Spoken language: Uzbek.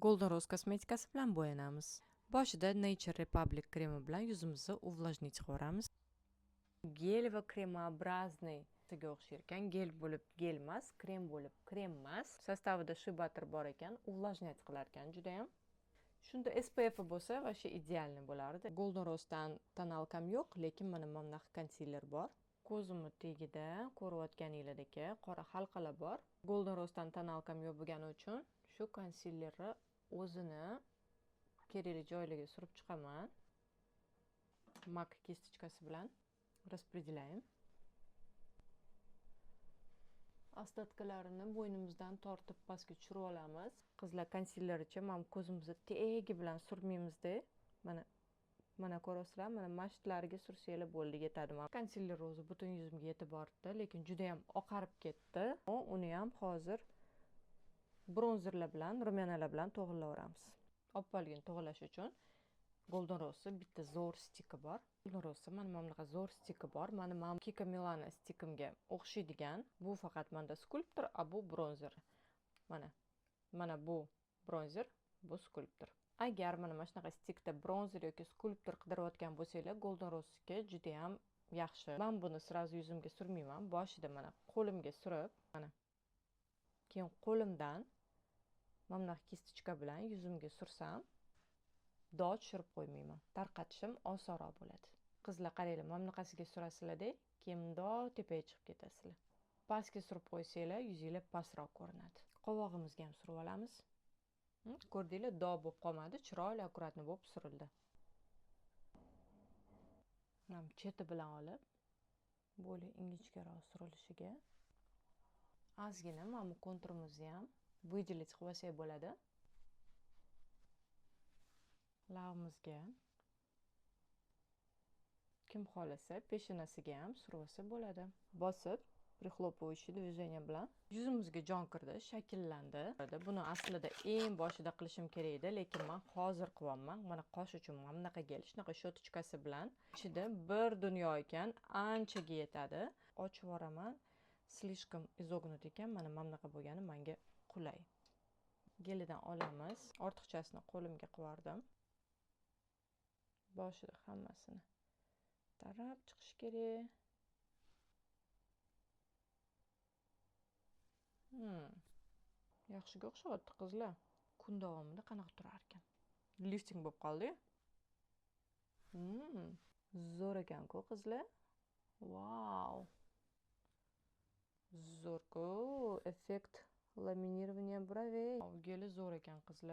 Golden Rose kosmetikasi bilan bo'yanamiz. Boshida Nature Republic kremi bilan yuzimizni увлажнить qilib. Гель va кремообразный ga o'xshar ekan. Gel bo'lib gel emas, krem bo'lib krem emas. Состав ida shea butter bor ekan, увлажнять qilar ekan judayam. Shunda SPF bo'lsa, вообще идеальный bo'lardi. Golden Rose'dan тоналка m yo'q, lekin mana bunaqa konsiler bor. Ko'zimni tagida ko'rayotganinglardek qora halqalar bor. Golden Rose'dan тоналка m yo'q bo'lgani uchun shu konsilerni o'zini kerakli joylarga surib chiqaman. MAC кисточка si bilan распределяем. Остатка larini bo'ynimizdan tortib pastga tushirib olamiz. Qizlar, konsilericha mana ko'zimizni tegi bilan surmaymizda. Mana ko'rasizlar, mana mashtlariga sursanglar bo'ldi, yetadi. Mana konsiler o'zi butun yuzimga yetib bordi, lekin juda ham oqarib ketdi. Uni ham hozir bronzerlar bilan, румяна lar bilan to'g'rilayveramiz. Oppoqligini to'g'rilash uchun Golden Rose bitta zo'r стик i bor. Golden Rose mana bunaqa zo'r стик i bor. Mana Kiko Milano стик imga o'xshaydigan. Bu faqat menda skulptor, a bu bronzer. Mana bu bronzer, bu skulptor. Agar mana shunaqa стик da bronzer yoki skulptor qidirayotgan bo'lsanglar, Golden Rose'ga juda ham yaxshi. Men buni сразу yuzimga surmayman. Boshida mana qo'limga surib, mana keyin qo'limdan mana bunaqa кисточка bilan yuzimga sursam, dog' tushirib qo'ymayman. Tarqatishim osonroq bo'ladi. Qizlar, qaranglar, mana bunaqasiga surasizlar-da, keyin mundoq tepaga chiqib ketasizlar. Pastga surib qo'ysanglar, yuzinglar pastroq ko'rinadi. Qovog'imizga ham surib olamiz. Ko'rdinglar, dog' bo'lib qolmadi, chiroyli, akkuratni bo'lib surildi. Mana cheti bilan olib, bo'li ingichkaroq surilishiga ozgina mana bu konturimizni ham выделить qilib olsak bo'ladi. Labimizga kim xohlasa peshonasiga ham surib olsa bo'ladi. Bosib, прихлопывающий движение bilan yuzimizga jon kirdi, shakllandi. Buni aslida eng boshida qilishim kerak edi, lekin men hozir qilyapman. Mana qosh uchun mana bunaqa gel, shunaqa щёточка si bilan. Ichida bir dunyo ekan, anchaga yetadi. Ochib yuboraman. Слишком изогнут ekan, mana bunaqa bo'lgani menga qulay. Gelidan olamiz. Ortiqchasini qo'limga qivordim. Boshida hammasini tarab chiqish kerak. Yaxshiga o'xshayapti qizlar. Kun davomida qanaqa turar ekan? Lifting bo'lib qoldi-yu. Zo'r ekan-ku qizlar. Vau. Zo'r-ku, effekt laminирования бровей. Geli zo'r ekan qizlar.